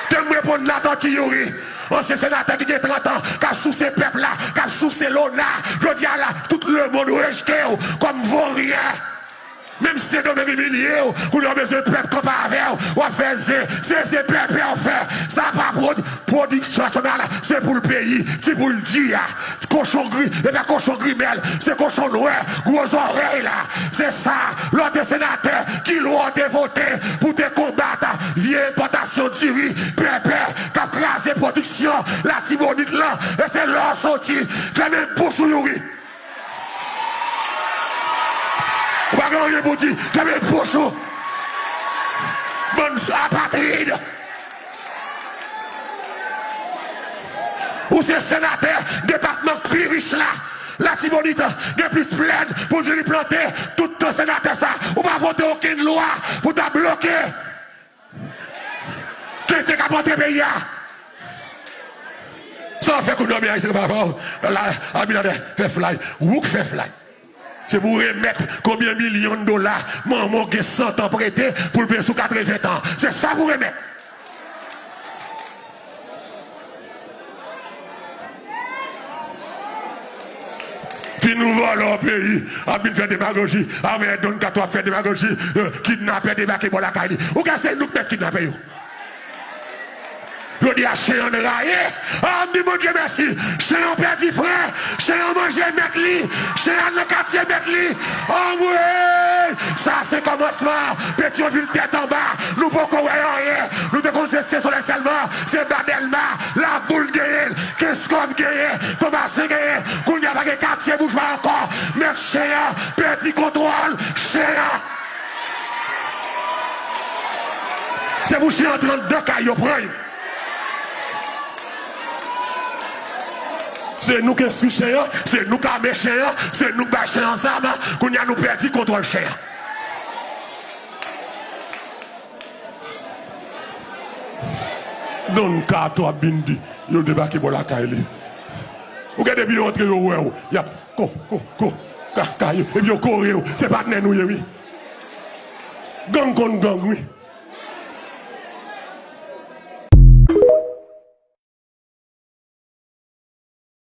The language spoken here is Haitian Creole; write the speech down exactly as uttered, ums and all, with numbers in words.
Ke m reponn Latortue Youri, ansyen senatè ki gen trant an, k ap souse pèp la, k ap souse lona. Jodi a la, tout lemonn rejte w kòm voryen. Menm Sendomeng imilye w, kounye a w bezwen pèp kanpe avè w, w ap fè zen, se zen pèpè w fè. Sa pa pwod-, pwodiksyon nasyonal, se pou l peyi, ti pou l di a. Kochon gri, e pa kochon grimèl, se kochon nwè, gwo zòrèy la. Se sa, lè w te senatè, ki lwa w te vote pou te konbat vye enpòtasyon diri, pèpè, k ap kraze pwodiksyon Latibonit lan, e se la w soti, fèmen bouch ou Youri. Ou pa gen anyen pou di, fèmen bouch ou. Bann apatrid. Ou se senatè depatman k pi rich la. Latibonit gen plis plèn pou diri plante. Tout tan senatè sa, ou pa vote okenn lwa pou ta bloke kente k ap antre peyi a. Sa w fè kou dòmi a, se pa pa w. La, Abinader fè flay. Ou k fè flay. Se pou remèt konbyen milyon dola manman w gen san tan prete pou l peye sou katreven tan. Se sa pou remèt. Fin nou vòlò peyi, ap vin fè demagoji. Avè Don Kato ap fè demagoji, eh, kidnapè debake bò lakay li. Ou ka se nou k mèt kidnapè yo. Jodi a, chen an raye. Ah, m di Bondye mèsi. Chen an pèdi frè. Chen an manje mèt li. Chen an nan katye mèt li. Anmwey! Sa se kòmansman. Petyonvil tèt anba. Nou poko wè anyen. Nou te konn se Sesole sèlman. Se Ba Dèlma. Laboul genyen l. Kenskòf genyen. Tomasen genyen. Kounye a pa gen katye boujwa ankò. Mèt chen an pèdi kontwòl chen an. Se pou chen an te anndan kay yo pran l. Se nou k enstwi chen an, se nou k ame chen an, se nou k bay chen an zam. Kounye a nou pèdi kontwòl chen an. Don Kato ap vin di, yo debake bò lakay li. Ou gen depi yo antre yo wè w, y ap ko, ko, ko, ka, ka, yo, epi yo kore w. Se patnè nou ye, wi. Gang konn gang, wi.